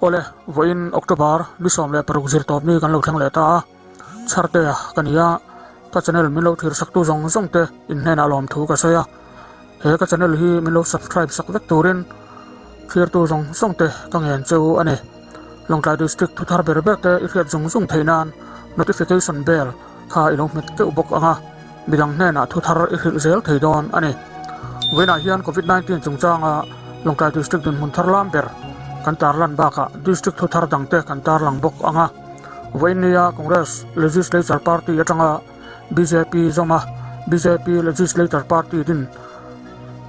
Awle, vawiin October ni 16 zirtawp ni kan lo thleng leh ta a, Chhartea ka ni a, ka channel min lo thlir saktu zawng zawng te in hnenah lawmthu ka sawi a, he ka channel hi min lo subscribe sak vek turin thlirtu zawng zawng te ka ngen che u a ni. Lawngtlai District thuthar ber ber te i hriat zung zung theih nan notification bell kha i lo hmet keuh bawk ang a, midang hnenah thuthar i hrilh zel thei dawn a ni. Vawiinah hian Covid 19 chungchanga Lawngtlai District dinhmun thar lam ber kan tarlan bakah District thuthar dangte kan tarlang bawk ang a. Vawiin nia Congress Legislature Party atanga bjp zawma bjp Legislature Party din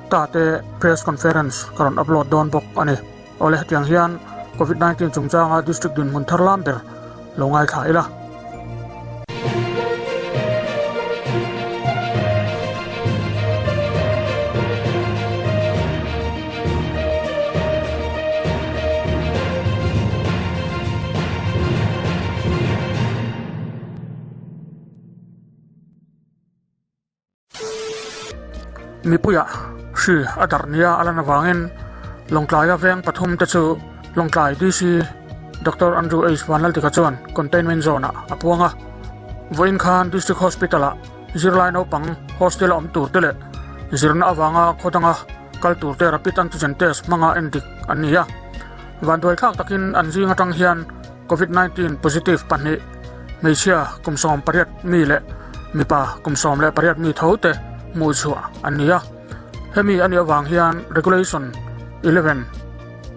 ta te Press Conference ka rawn upload dawn bawk a ni. Awle hetiang hian Covid 19 chungchanga District dinhmun thar lam ber lo ngaithla ila. Mipuiah hri a darh nia a lan avangin Lawngtlaia veng pathum te chu Lawngtlai DC Doctor Andrew H Vanlaltika chuan Containment Zone ah a puang a. Vawiin khan District Hospital ah zirlai naupang hostel a awm tur te leh zirna avanga khaw danga kal tur te rapid antigen test hmanga endik an ni a. Vanduai thlak takin an zing atang hian Covid 19 positive pahnih, hmeichhia kum 18 mi leh mipa kum 18 mi tho te hmuh chhuah an ni a. Hemi a nih avang hian Regulation 11,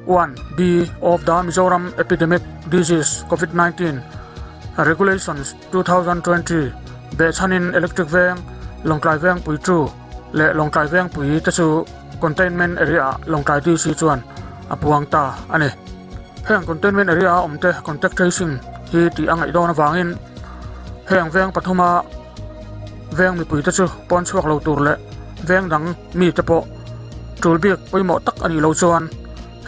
1, B of the Mizoram Epidemic Disease Covid 19 Regulations 2020 behchhanin Electric Veng, Lawngtlai Vengpui 2 leh Lawngtlai Vengpui te chu Containment Area ah Lawngtlai DC chuan a puang ta a ni. Heng containment area a awm te contact tracing hi tih a ngaih dawn avangin heng veng pathuma veng mipui te chu pawn chhuak lo tur leh veng dang mi te pawh tul bik pawimawh tak a nih loh chuan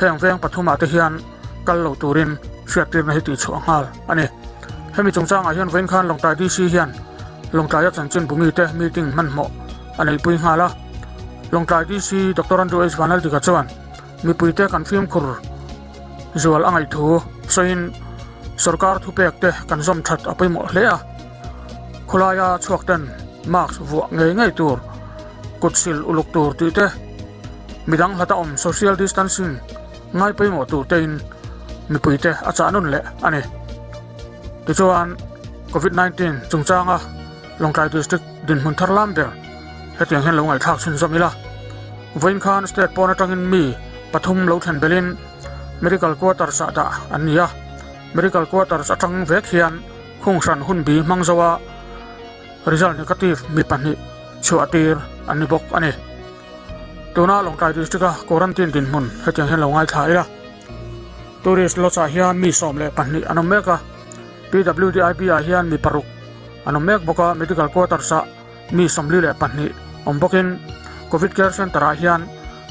heng veng pathumah te hian kal lo turin hriattirna hi tih chhuah nghal a ni. Hemi chungchangah hian vawiin khan Lawngtlai DC hian Lawngtlaia chanchin bumi te meeting hmanhmawh a neihpui nghal a. Lawngtlai DC Doctor Andrew H Vanlaldika chuan Mipuite kan fimkhur zual a ngaih thu sawiin sorkar thupek te kan zawm that a pawimawh hle a, khawlaia chhuak ten mask vuah ngei ngei tur, kut sil uluk tur tih te, midang hlata awm social distancing ngai pawimawh tur tein mipuite a chah nawn leh a ni. Tichuan, Covid 19 chungchanga Lawngtlai District dinhmun thar lam ber hetiang hian lo ngaihthlak chhunzawm ila. Vawiin khan state pawn atangin mi pathum lo thlen belhin Medical Quarters ah dah an ni a, Medical Quarters atang vek hian khung hran hun bi hmang zo a result negative mi pahnih chhuah tir an ni bawk a ni. Tuna Lawngtlai District a quarantine dinhmun hetiang hian lo ngaithla ila. Tourist Lodge ah hian mi 12 an awm mek a, PWDIP ah hian mi paruk an awm mek bawk a, Medical Quarters ah mi 42 awm bawkin Covid Care Centre ah hian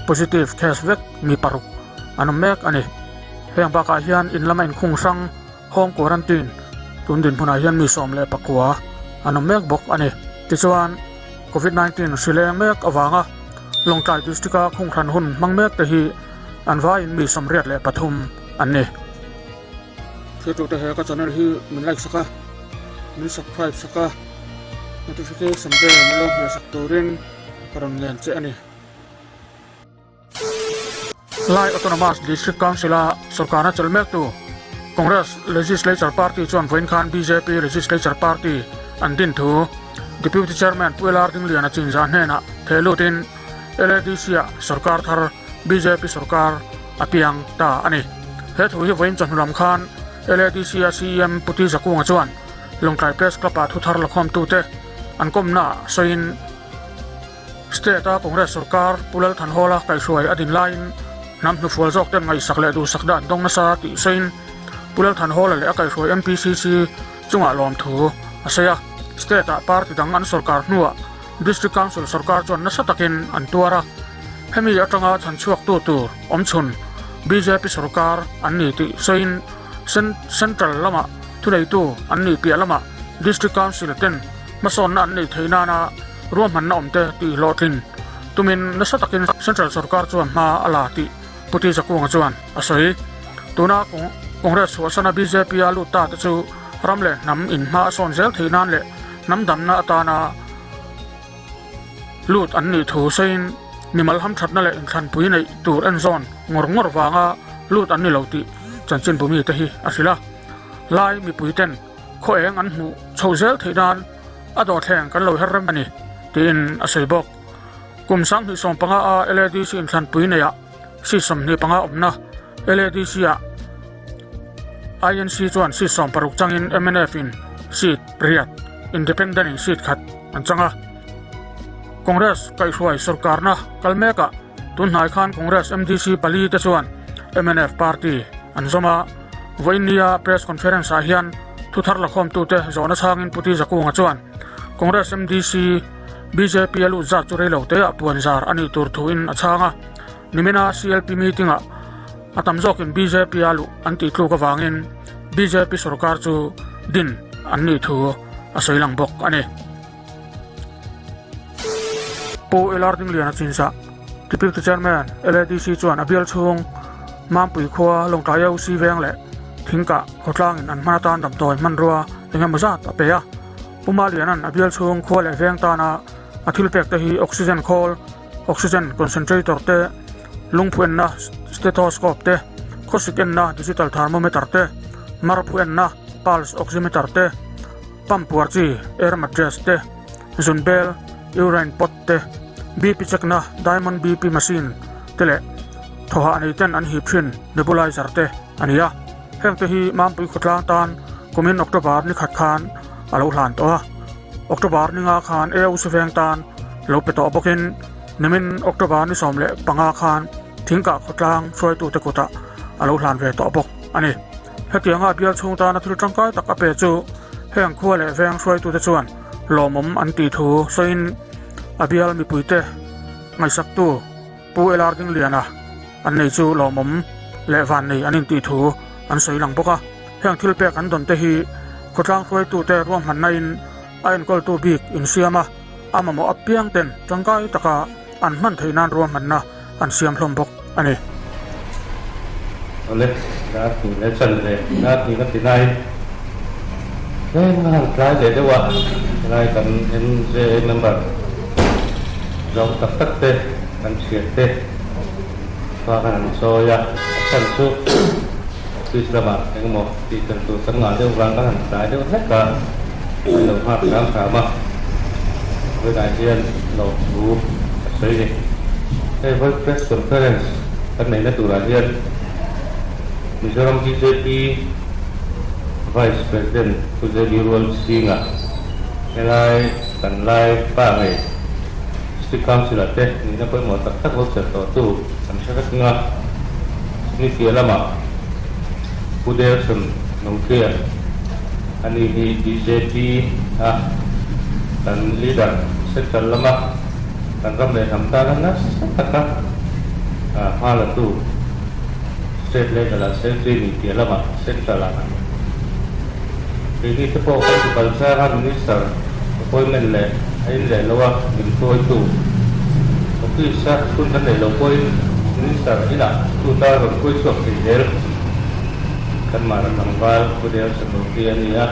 positive case vek mi paruk an awm mek a ni. Heng bakah hian in lama inkhung hrang home quarantine tun dinhmunah hian mi 19 an awm mek bawk a ni. Tichuan, Covid 19 hri leng mek avanga Lawngtlai District-a khunghran hun hmang mek te hi an vaiin mi 83 an ni. Thiltute he ka channel hi min like sak a, min subscribe sak a, notification bell min lo hmeh sak turin ka rawn ngen che a ni. Lai Autonomous District Council-a sorkarna chawlh mektu Congress Legislature Party chuan vawiin khan bjp Legislature Party an din thu Deputy Chairman Pu LR Dingliana Chinzah hnenah theh lutin LADC-ah sorkar thar bjp sorkar a piang ta a ni. He thu hi vawiin chawhnu lam khan LADC-a CEM Pu Ti Zakunga chuan Lawngtlai Press Club-ah thuthar lakhawmtute an kawmnaah sawiin, State-a Congress sorkar Pu Lal Thanhawla kaihhruai a din laiin hnam hnufual zawk ten ngaihsak leh duhsak dan dawng nasa tih sawiin Pu Lal Thanhawla leh a kaihhruai MPCC chungah lawmthu a sawi a. State-ah party dang an sorkar hnuah District Council sorkar chuan nasa takin an tuar a, hemi atanga chhanchhuaktu tur awmchhun bjp sorkar an ni tih sawiin Central lamah thuneitu an nih piah lamah District Council ten hmasawnna an neih theih nana ruahmanna awmte tih hlawhtlin tumin nasa takin Central sorkar chuan hma a la tih Pu Ti Zakunga chuan a sawi. Tuna. Congress chhuahsana bjp a lut ta te chu ram leh hnam inhma a sawn zel theih nan leh hnam damna atana lut an nih thu sawiin mimal hamthatna leh inthlanpui neih tur en zawn ngawr ngawr vanga lut an ni lo tih chanchinbu mite hi a hrilh a. Lai mipuiten khaw eng an hmuh chhoh zel theih nan a dawhthleng kan lo her rem a ni tiin a sawi bawk. Kum 2015 a LADC inthlanpui neiah seat 25 awmna LADC ah INC chuan seat 60 changin mnf in seat riat, Independent in seat khat an chang a. Congress kaihhruai sorkarna kal mekah tunhnai khan Congress MDC pali te chuan mnf party an zawm a. Vawiin nia press conference ah hian thuthar lakhawmtute zawhna chhangin Pu Ti Zakunga chuan Congress MDC bjp a lut zat chu reilo teah puan zar a nih tur thuin a chhang a. Nimina CLP meeting ah a tam zawkin bjp a luh an tih tluk avangin bjp sorkar chu din an nih thu a sawi lang bawk a ni. Pu LR Dingliana Chinzah, Deputy Chairman, LADC chuan a bial chhung Mampui khua Lawngtlai OC veng leh Thingkah khawtlangin an hman atan damdawi hmanrua engemaw zat a pe a. Pu Maliana'n a bial chhung khua leh veng tana a thil pek te hi oxygen khawl, oxygen concentrator te, lungphu enna stethoscope te, khawsik enna digital thermometer te, marphu enna pulse oximeter te, pump puar chi air mattress te, zunbel, urine pot te, BP check na diamond BP machine te leh thawhah nei ten an hip thin nebulizer te a ni a. Heng te hi Mampui khawtlang tan kumin October ni khat khan a lo hlan tawh a. October ni nga khan AOC veng tan lo pe tawh bawkin nimin October ni 15 khan Thingkah khawtlang hruaitute kutah a lo hlan ve tawh bawk a ni. Hetianga bial chhung tana thil tangkai tak a pe chu heng khua leh veng hruaitute chuan lawmawm an tih thu sawiin a bial mipuite ngaihsaktu Pu LR Dingliana an nei chu lawmawm leh vannei an intih thu an sawi lang bawk a. Heng thil pek an dawn te hi khawtlang hruaitute ruahmanna in a enkawltu bik insiam a, a mamawh apiang ten tangkai taka an hman theih nan ruahmanna an siam hlawm bawk a ni. Awle, dar hnih leh chan ve, dar hnih ka ti lai tlem a han tlai leh deuh a, helai kan NJA member zawng tak tak te kan thian te fa khan an chawi a, a chhan chu office lamah engemaw tih tel tur kan ngah deuh vang kan han tlai deuh hlek a, an lo nghak hram hram a, vawiinah hian lawmthu a sawi ni. Hei vawi press conference kan neihna turah hian Mizoram bjp Vice President Pu JB Rualsinga helai kan lai pa ngei District Council-ah te nihna pawimawh tak tak lo chelh tawhtu kan hre vek ang a, chumi piah lamah Pu Delson Nongkhia ani hi bjp a kan leader central lama kan ram leh hnam tana nasa taka hma latu state level ah secretary nih piah lamah central ah keini te pawh kan ti kal chang a minister appointment leh a in leh lo a min hruaitu office a hun kan neih loh pawhin minister inah chuta rawn hruai chhuak thei zel kan mahna tlangval Pu Deo Sanuki a ni a.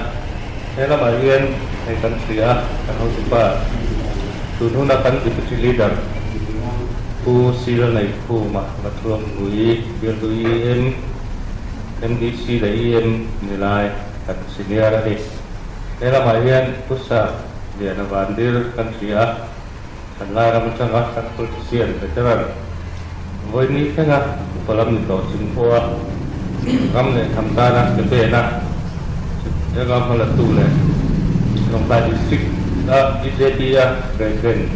He lamah hian hei kan hria a, kan hotupa tun huna kan Deputy Leader Pu Sir Neihkhuma Vathuampui bialtu EM, MDC leh EM ni lai kan senior a ni. He lamah hian Pu Sap Liana Vandir kan hria a, kan lai ram atanga kan politician veteran vawi ni thlenga upa lam ni tawh chung pawha ram leh hnam tana ke pen a, heng a hmalatu leh Lawngtlai District a bjp a President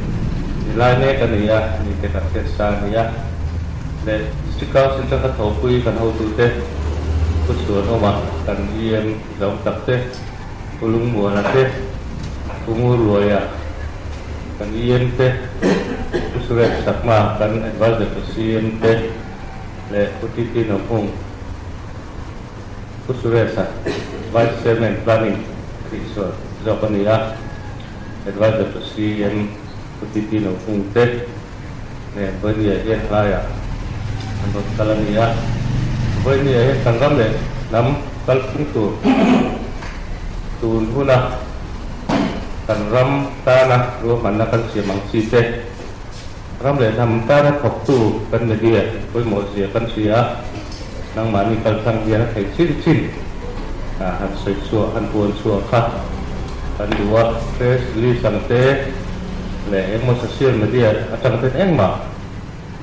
ni lai mek a ni a, ni te kan hriat sa a ni a, leh District Council atanga thawhpui kan hotute Pu Chhuanawma kan EM zawng tak te, Pu Lungmuana te, Pu Ngurluaia kan EM te, Pu Suresh Chakma kan Advisor to CM te leh Pu TT Nohmung, Pu Suresh-a Vice Chairman Planning a tih sual zawk a ni a, Advisor to CM Pu TT Nohmung te nen Vawinia hian hlaiah an rawn kal a ni a. Vawinia hian kan ram leh. hnam kalphung tur tun huna kan ram tana ruahmanna kan siam ang chi te, ram leh hnam tana thawktu kan media pawimawh zia kan hria a, nangmahni kaltlang hian a theih chin chin han sawi chhuah, han puan chhuah kha kan duh a, press release ang te leh engemaw social media atang ten engmah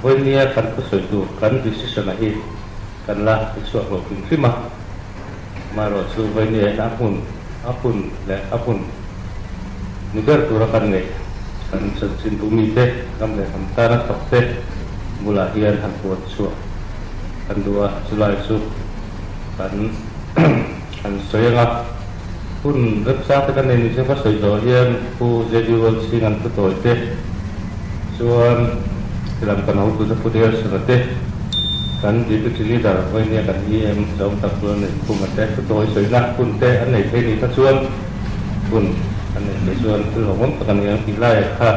Vawinia kan thusawi tur kan decision a hi kan la tichhuak lo hrim hrim a, amaherawhchu vawinia hian a hmun a hun leh a hmun ni ber tura kan ngeih kan chanchinbu mite ram leh hnam tana thawkte bulah hian han puan chhuah kan duh a, chulai chu kan han sawi ang a, hun remchang te kan nei ni chu ka sawi zawh hian Pu JD Walsing an thutawi te chuan tilam kan hotute Pu Delson-a te kan Deputy Leader Vawinia kan EM Zawm tak chu an neih khum a te thutawi sawina hun te an nei thei ni kha chuan hun an neih theih chuan thil hlauhawm tak a ni ang tih laiah kha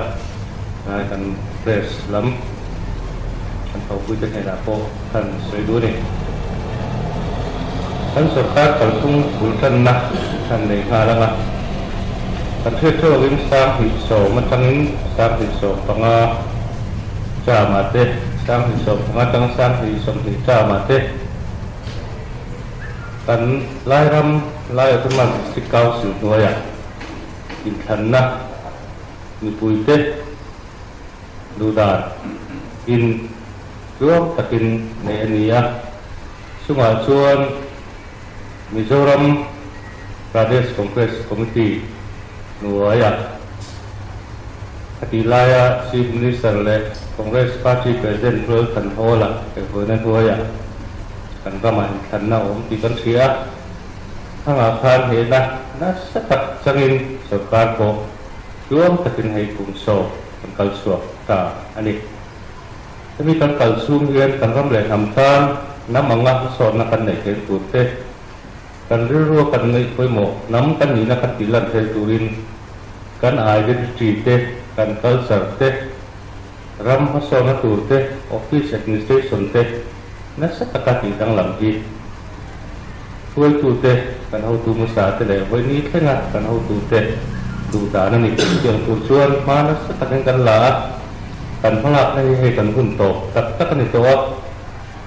hnai kan press lam kan thawhpuite hnenah pawh kan sawi duh a ni. Kan sorkar kalphung bul tanna kan nei nghal ang a, kan hriat theuhvin 2010 atangin 2015 term-ah te, 2015 atanga 2020 term-ah te kan Lairam Lai Autonomous District Council hnuaiah inthlanna mipuite duhdan in tluang takin nei a ni a, chungah chuan Mizoram Pradesh Congress Committee hnuaiah khatih laia Chief Minister leh Congress Party President Lal Thanhawla kaihhruaina hnuaiah kan ramah inthlanna a awm tih kan hria a, thangah khan hehna nasa tak changin sorkar pawh tluang takin hei kum sawm kan kal chhuak ta a ni. Hemi kan kal chhung hian kan ram leh hnam tan hnam anga hmasawnna kan neih theih tur te, kan rilrua kan ngaih pawimawh hnam kan nihna kan tih lan theih turin kan identity te, kan culture te, ram hmasawnna tur te, office administration te nasa taka tih danglam hi hruaitute, kan hotu hmasa te leh vawiini thlenga kan hotute duh dan a ni. Chutiang tur chuan hma nasa takin kan la a, kan hmalakna hi hei kan hun tawp tak tak a ni tawh a,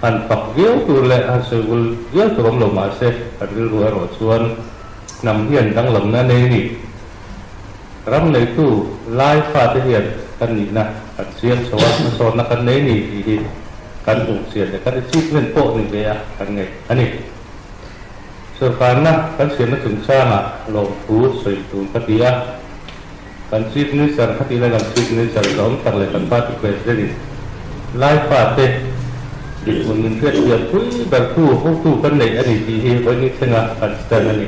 han fak viau tur leh han sawivul viau tur awm lo mah se kan rilru erawh chuan hnam hian danglamna a nei a ni. Ram neitu lai fate hian kan nihna kan chiang chho a, hmasawnna kan nei ni tih hi kan hmuh chian leh kan achievement pawh ni ve a kan ngaih a ni. Sorkarna kan siamna chungchangah lawmthu sawi tur ka ti a, kan Chief Minister kha tih lai kan Chief Minister zawm tak leh kan party President in lai fate dinhmun min hriatthiam pui bertu hotu kan neih a ni tih hi vawiin thlenga kan stand a ni.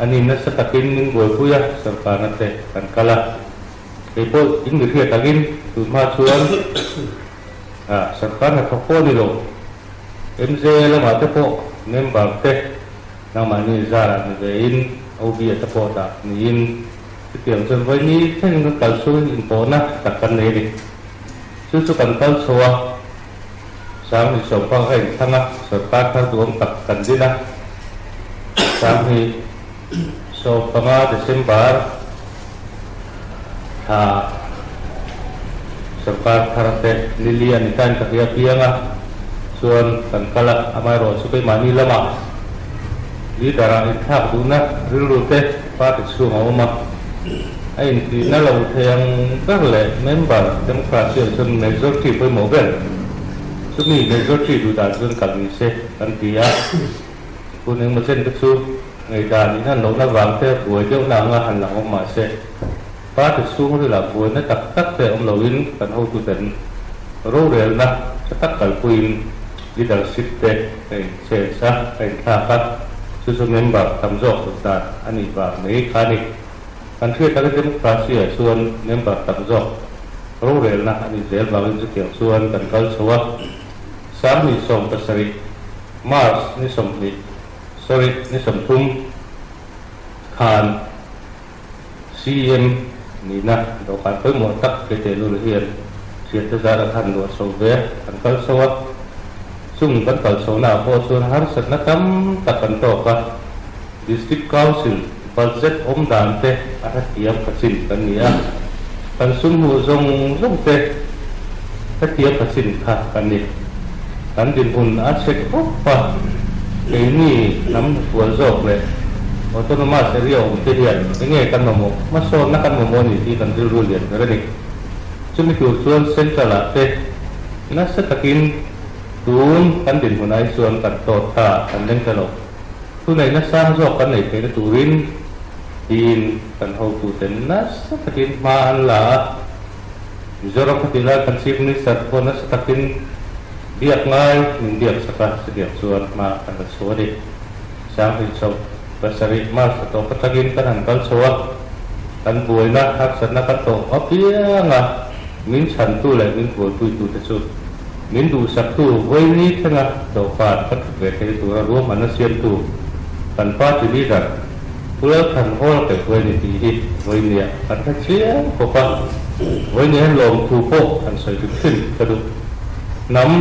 A ni nasa takin min buaipui a, sorkarna te kan kal a. Kei pawh in mi hriat angin tun hma chuan sorkar hnathawk pawh a ni lo. MJ lamah te pawh member te nangmahni zarah ni ve in OB ah te pawh dah niin chutiang chuan vawiini thlengin kan kal chhungin inpawhna tak kan nei a ni. Chu chu kan kal chho a, 2015 ka inthlang a, sorkar thar duhawm tak kan din a, 2015 December thla sorkar thar te Lily a ni tain ka hria piang a, chuan kan kal a, amaherawhchu keimahni lamah leader ah inthlak duhna rilru te party chhung a awm a. A intihna lo thei ang ber leh member democracy ah chuan majority pawimawh ber chumi majority duh dan chuan kal ni se kan ti a, hun engmaw chen te chu ngaihdan inhan lohna vang te buai deuhna anga han lang awm mah se party chhungril ah buaina tak tak te awm loin kan hotuten rorelna tha tak kalpuiin leadership te a in change a, a inthlak a, chu chu member tam zawk duh dan a nih vang mai kha a ni. Kan hriat taka democracy ah chuan member tam zawk rorelna a nih zel vangin chutiang chuan kan kal chho a, 2017 March ni 20, sorry, ni 30 khan CEM nihna dawhkan pawimawh tak kei tehlul hian thiante zara khan luah chho ve kan kal chho a. Chung kan kal chhohnaah pawh chuan harsatna tam tak kan tawk a, District Council budget awm dan te a hrethiam kha chin kan ni a, kan sum hmuh zawng zawng te hrethiam kha chin kha kan ni. Kan dinhmun a chhe khawp a, keini hnam hnufual zawk leh autonomous area awm te hian enge kan mamawh, hmasawnna kan mamawh a ni tih kan rilru lian ber a ni. Chumi tur chuan Central ah te nasa takin tun kan dinhmun ai chuan kan tawt ta, kan leng ta lo. Thuneihna sang zawk kan neih theihna turin tiin kan hotute nasa takin hma an la a. Mizoram khatih lai kan Chief Minister te pawh nasa takin biak ngai min biak sak a, chutiang chuan hma kan la chho a ni. Sanghnih chho pasarih March thla tawp atangin kan han kal chho a, kan buaina harsatna kan tawh apiang a, min chhantu leh min buaipuitute chu min duhsaktu vawiini thlenga dawhkan ka thut ve theih tura ruahmanna siamtu kan party leader Pu Lalthanhawla Keihhuai ni tih hi vawinia kan hre chiang khawp a, vawinia hian lawmthu pawh han sawi hrim hrim ka duh. Hnam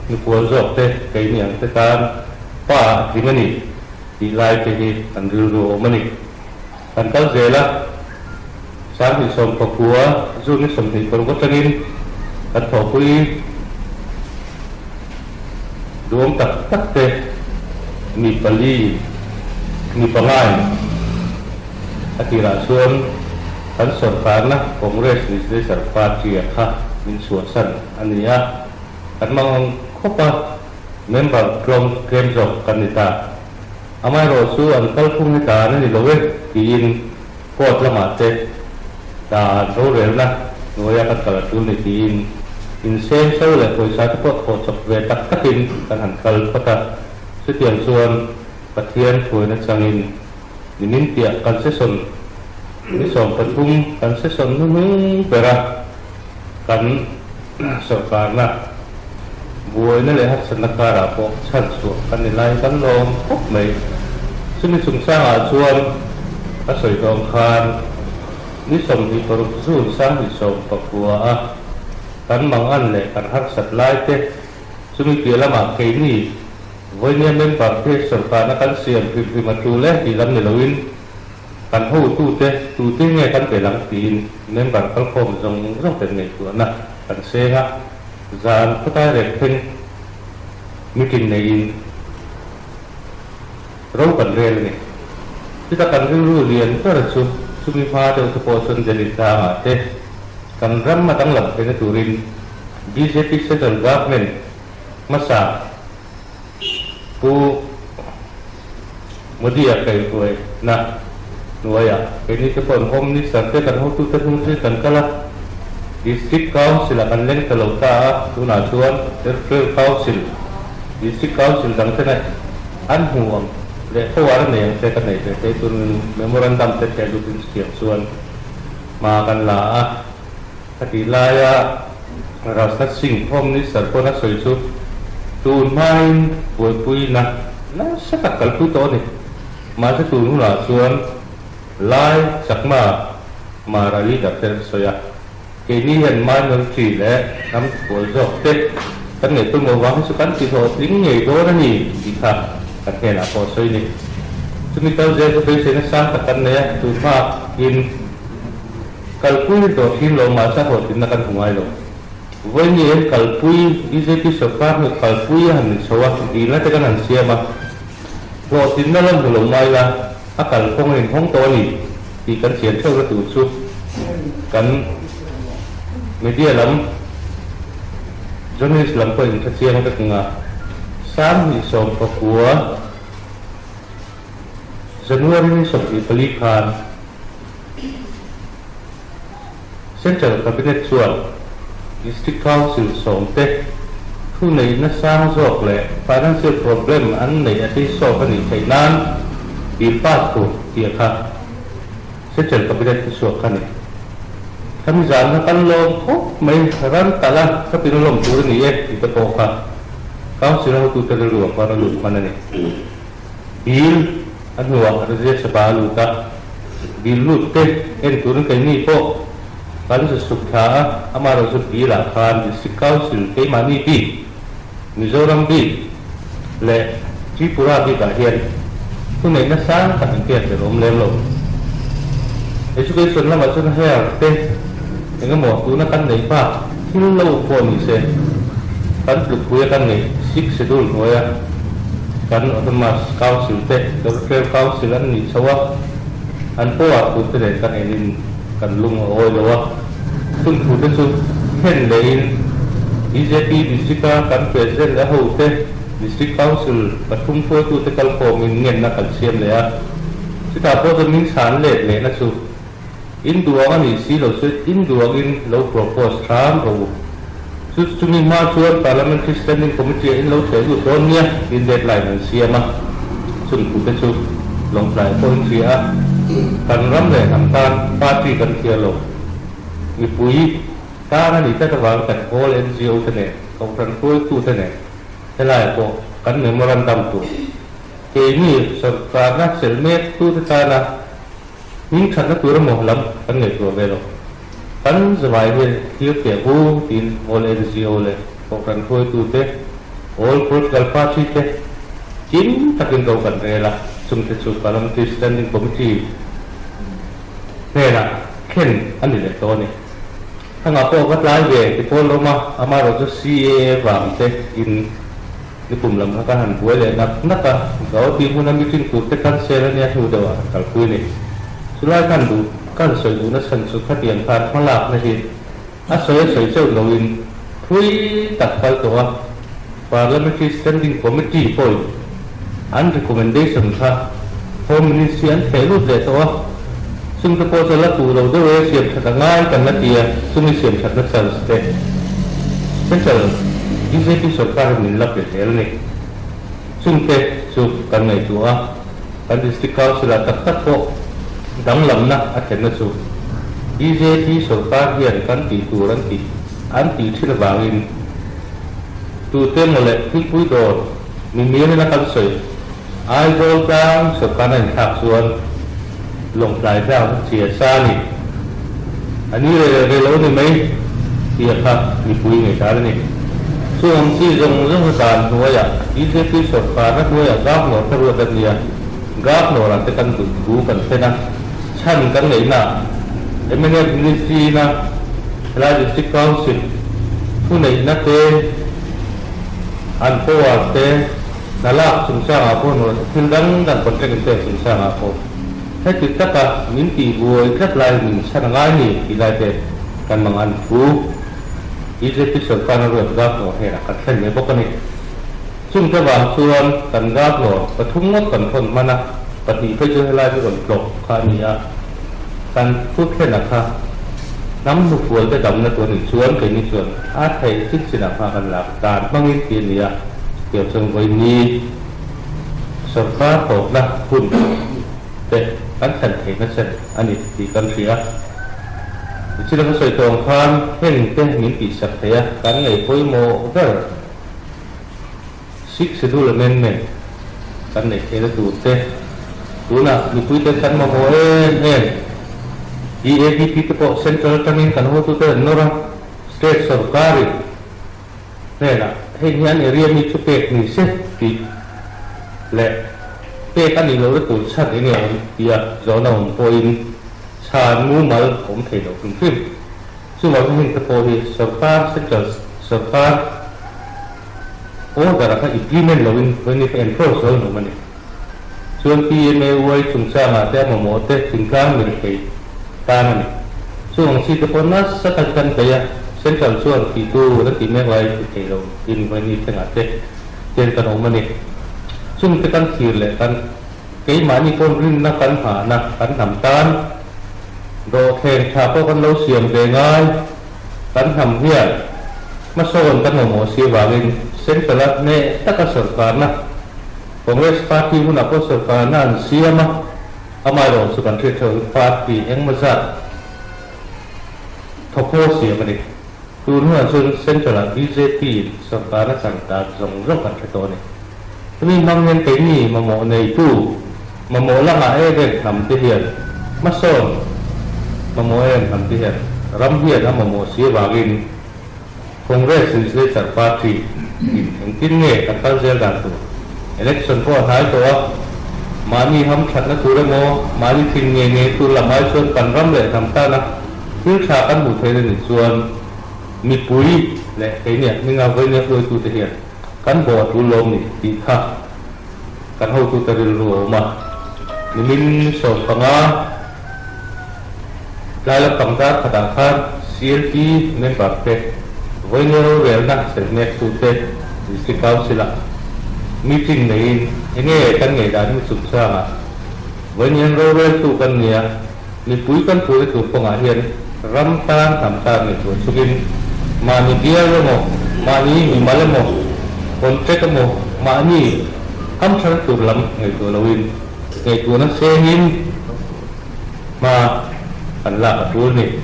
mikual zawk te keini ang te tan pa a tling a ni tih lai te hi kan rilru a awm a ni. Kan kal zel a, 2019 June ni 26 atangin kan thawhpui duhawm tak tak te mi pali, mi pangai a tirah chuan kan sawrkarna Congress Legislature Party-a kha min chhuahsan a ni a, kan mang khawp a, member tlawm tlem zawk kan ni ta. Amaherawh chu an kalphung hi dan a ni lo e tiin court lamah te dan rorelna hnuaia kan kal a tul ni tiin inseng so leh pawisa te pawh thawh chawp ve tak takin kan han kal phawt a. Chutiang chuan Pathian hruaina changin nimin piah kan session ni 13 kan session hnuhnung bera kan sawrkarna buaina leh harsatna karah pawh chhan chhuah kan ni lai kan lawm khawp mai. Chumi chungchangah chuan ka sawi hlawm khan ni 26 June 2019 a kan mangan leh kan harsat lai te chumi piah lamah keini vawinia member te sawrkarna kan siam hrim hrim a tul e tih lam ni loin Kan hotute tute nge kan pe lang tiin member kalkhawm zawng zawng ten ngaihtuahna kan seng a, zan khawtlai rek thleng meeting neiin ro kan rel a ni. Chuta kan rilru lian ber chu chumi hma deuh te pawh chuan Delhi tlangah te kan ram a danglam theihna turin bjp Central Government hmasa Pu Modi-a kaihhruaina hnuaiah keini te pawh an Home Minister te kan hotute hnung zui kan kal a, District Council-ah kan leng ta lo ta a, tunah chuan Territorial Council, District Council dang te naih an hmu ang leh power a nei ang te ka neih ve thei turin Memorandum te theh lutin chutiang chuan hma kan la a. A tih laia Rajnath Singh Home Minister pawn a sawi chu tun hmain buaipuina nasa tak kalpui tawh a ni. Mahse tun hunah chuan Lai Chakma Mara leader te an sawi a, keini hian minority leh hnam pawl zawk te kan ngaih pawimawh vang hi chu kan ti hlawhtling ngei dawn a ni tih kha kan hnenah pawh a sawi a ni. Chumi kal zel chu beiseina sang tak kan nei a, tun hmain Kalpui dawt hi lo mahse hlawhtlinna kan hmu ngai lo. Vawiin en kalpui bjp sawrkar hnu kalpui a han ni chho a, dilna te kan han siam a, hlawhtlinna la hmu lo mai la, a kalphawng a inhawng tawh a ni tih kan chian theuhna tur chu kan media lam, journalist lam pawh in hre chiang vek ang a, 2019 January ni 24 khan, Central Cabinet chuan District Council sawmte thu neihna sang zawk leh financial problem an neih a tei sawk a nih theih nan bill pass tur tih a kha Central Cabinet thu chhuak kha a ni. Khami zan kha kan lawm khawp mai, ran talh a ka tin lawm tur a ni e tih te pawh kha Council hotute rilru ah khuan a lut hman a ni. Bill a hnuah Rajya Sabha a lut a, bill lut te en turin keini pawh kan zu suk thla a, amaherawhchu bill ah khan District Council keimahni bik, Mizoram bik. leh Tripura bikah hian thuneihna sang tak an pek tel awm lem lo. Education lamah chuan hair te eng emaw tuna kan neih bak thil lo pawh ni se, kan tlukpuia kan neih Sixth Schedule hnuaia kan Autonomous Council te Territorial Council an nih chho a, an power tur te nen kan enin kan lung a awi lo a. Chung thu te chu thlen lehin bjp District-a kan President a hote District Council pathum hruaitute kalkhawmin ngenna kan siam leh a, chutah pawh chuan min chhan let lehna chu in duang a nih si lo chu in duangin lo propose hram rawh u. Chu chumi hma chuan Parliamentary Standing Committee-ah in lo theh lut dawn nia tiin deadline an siam a, chung thute chu Lawngtlai pawh in hria a, kan ram leh hnam tan party kan thiar lo. Mipui tan a nih tlat avang kan all NGO te nen, Kohhran hruaitute nen Helai pawh kan memorandum tur keini sorkarna chelh mek tute tana hming thatna tur emaw lam kan ngaihtuah ve lo. Kan zavai hian thlir teh hu tiin all NGO leh Kohhran hruaitute, all political party te kim takin do kan rel a, chungte chu Parliamentary Standing Committee hnenah thlen a ni leh tawh a ni. Thangah pawh va tlai ve ti pawl lawm a, amaherawh chu CAA vang te in nikum lam kha ka han buai leh nak nak a, Gauhati hmuna meeting tur te cancel a nia hnu deuh ah han kalpui a ni. Chulai khan duh kan sawi duhna chhan chu khatiang khan hmalakna hi a sawi a sawi chauh loin thui tak kal tawh a, Parliamentary Standing Committee pawhin an recommendation kha Home Ministry an theh lut leh tawh a, chungte pawh chu a la tuh lo deuh e, siam that a ngai kan la ti a, chumi siam thatna chance te Central bjp sorkar in min la pe zel a ni. Chungte chu kan ngaihtuah a, kan District Council ah tak tak pawh danglamna a thlenna chu bjp sorkar hian kan tih tur an tih an tih thin avangin Tute maw leh thingpui dawr mimir ina kan sawi Aizawl tlang sawrkar a inthlak chuan Lawngtlai tlang chu chhia sa a ni. A ni reh leh reh lo ni mai tih a kha mipui ngaihdan a ni. Chung ang chi zawng zawng hi dan hnuaiah bjp sawrkarna hnuaiah Governor te ruat a nia, Governor ah te kan duh thu kan thlen a, chhan kan ngaihna mnf Ministry ina helai District Council thuneihna te an power te hna lak chungchangah pawh nuah thil dang dang contract in pek chungchangah pawh heti taka min tih buai tlat lai min chhan a ngai ni tih lai te kan mang an thu bjp sorkar a ruat Governor hnenah kan thlen leh bawk a ni. Chungte vang chuan kan Governor pathum ngawt kan thawn hman a, pahnih phei chu helai hi rawn tlawk kha a ni a, kan thu thlen a kha hnam hnufual te damna tur a nih chuan keini chuan a theih chin chinah kha kan lak dan hmangin tih a ni a, chutiang chuan vawiini sorkar tawpna hun te kan thlen theihna chen a ni tih kan hria. Nichina ka sawi tawng khan heng te min tihsak thei a, kan ngaih pawimawh ber. Sixth Schedule Amendment kan neih theihna tur te, tunah mipuite kan mamawh em em. EADP te pawh Central atangin kan hotute an nawr a, State sorkarin hnenah hei hian area mi chu pek ni se tih leh pek a nih lohna tur chhan eng nge awm tia zawhna awm pawhin chhan mumal awm thei lo hrim hrim. Chuvangin heng te pawh hi sorkar Central sorkar Order a kha implement lo in when if enforce lo in awm a ni. Chuan PMAY chungchangah te a mamawh te thingtlang mirethei tan a ni. Chung ang chi te pawh nasa takin kan bei a, Central chuan tih tur an tih mek lai ti thei lo in when if thlengah te hian kan awm a ni. Chung te kan thlir leh kan keimahni pawn rinna kan nghahna kan hnam tan dawhthleng tha pawh kan lo siam ve ngai. Kan hnam hian hmasawn kan mamawh si avangin Central-a hneh taka sorkarna, Congress Party hunah pawh sorkarna an siam a, amaherawhchu kan hriat theuh hi party engmaw zat thawkhaw siam a ni. Tun hunah chuan Central-ah BJP-in sorkarna chang dan zawng zawng kan hre tawh a ni. Hemi hmang hian keini mamawh neitu, mamawh langa em em hnam te hian hmasawn mamawh em hnam te hian ram hian a mamawh si avangin Congress Legislature Party in engtin nge kan kal zel dan tur? Election pawh a hnai tawh a, mahni ham thatna tur emaw, mahni thin ngei ngei tur lam ai chuan kan ram leh hnam tana thil tha kan hmuh theihna nih chuan mipui leh keini hminga vawinia hruaitute hian kan bawh a tul lawm ni tih kha kan hotute rilru a awm a. Nimin 15 tlai lampang dar khatah khan CLP member te vawinia rorelna chelhmektute District Council-ah meeting neiin enge kan ngaihdan hi chungchangah vawinia roreltu kan nia mipui kan pui tur kawngah hian ram tan hnam tan ngaihtuah chungin mahni bial emaw, mahni mimal emaw, contract emaw, mahni hamthar tur lam ngaihtuah loin ngaihtuahna sengin hma kan lak a tul ni.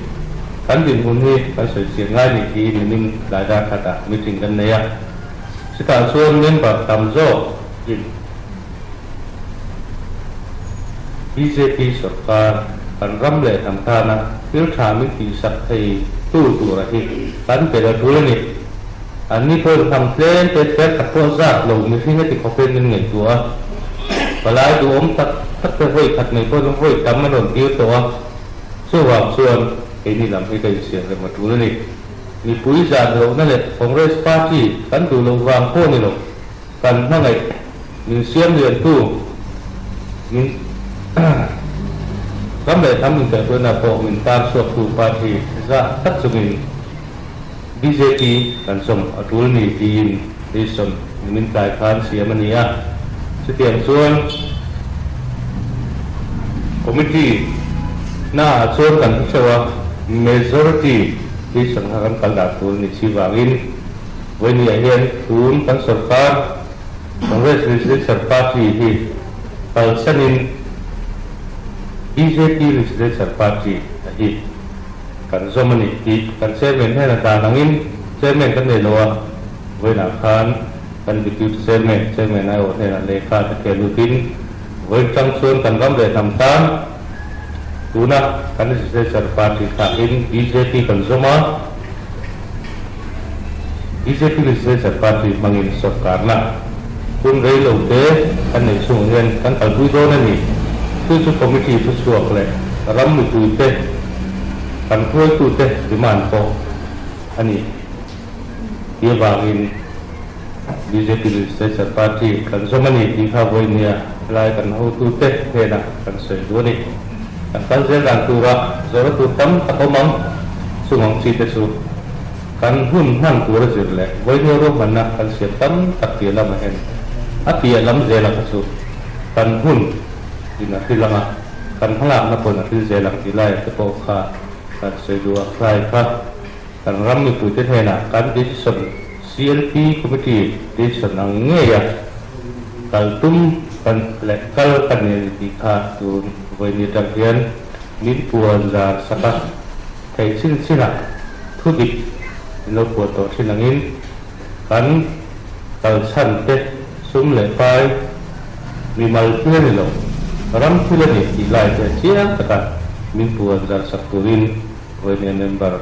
Kan dinhmun hi kan sawi chian ngai ni tiin nimin tlai dar khatah meeting kan nei a, chutah chuan member tam zawk in. Bjp sorkar kan ram leh hnam tana thil tha min tihsak thei tu tura hi kan tel a tul a ni. Anni pawhin hnam tlem te thler khat pawh zat lo mihring a ti khawpin min ngaihtuah a. Palai duhawm tak tak te vawi khat mai pawhin vawi tam an rawn tir tawh a, chuvang chuan keini lam hi ka insiam rem a tul a ni. Mipui zan lohna leh Congress party kan duh loh vang pawh ni lo. Kan hmangaih min siam liantu min ram leh hnam inkaihhruaina pawh min tar chhuaktu party zah tak chungin bjp kan sawm a tul ni tiin decision nimin tlai khan siam a ni a. Chutiang chuan committee naah chuan kan hre theuh a, majority decision kha kan kal dan tur a ni chi vangin, Vawinia hian tun kan sorkar Congress Legislature Party hi kalsanin bjp Legislature Party a hi kan zawm a ni tih kan Chairman hnena dan angin Chairman kan nei lo a, vawiinah khan kan Deputy Chairman, Chairman aiawh hnenah lehkha te theh lutin vawiin tang chuan kan ram leh hnam tan tuna kan Legislature Party thlakin bjp kan zawm a. Bjp Legislature Party hmangin sorkarna hun rei lo te kan neih chhungah hian kan kalpui dawn a ni. Chu chu committee thuchhuak leh ram mipuite kan hruaitute demand pawh a ni. Ti avangin bjp Legislature Party kan zawm a ni tih kha vawinia lai kan hotute hnenah kan sawi duh a ni. Kan kal zel dan tura zawhna tur tam tak awm ang. Chung ang chi te chu kan hun hman tur a zir leh vawinia ruahmanna kan siam tam tak piah lamah hian a piah lam zela kha chu kan hun in a hril ang a, kan hmalakna pawhin a hril zel ang tih laiah te pawh kha kan sawi duh a. Khlai kha kan ram mipuite hnenah kan decision CLP committee decision ang ngeia kal tum kan leh kal ka ni a ni tih kha tun vawiin atang hian min puan zar sak a. Theih chin chinah thu dik min lo puah tawh thin angin kan kalchhan te sum leh pai mimal thil a ni lo, ram thil a ni tih lai te chiang taka min puan zar sak turin vawinia member,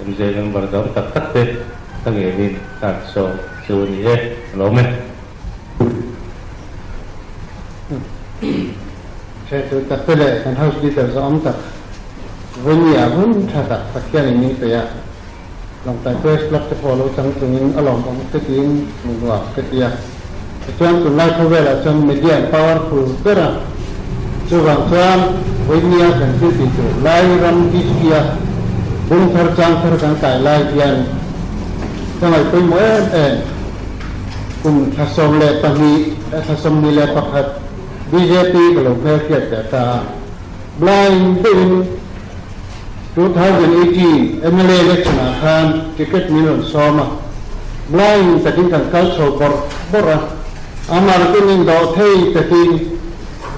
MJ member dang tak tak te ka ngenin ka an sawm chu a ni e, ka lawm e. Hretu takte leh kan House Leader zawh awm tak Vawinia hun tha tak Pathianin min pe a, Lawngtlai Press Club te pawh lo chang chungin a lawmawm ka tiin hmu nuam ka ti a. Tichuan tunlai khawvelah chuan media an powerful ber a, chuvang chuan Vawinia kan thil tih tur lai ram history-a bung thar chang thar kan kai lai hian ka ngaih pawimawh em em. Kum thla 12 thla 21 bjp ka lo hmelhriat leh ta a. Blind deuhin 2018 mla election ah khan ticket min rawn sawm a, blind takin kan kal chho bawrh bawrh a, amah rakin indawh thei takin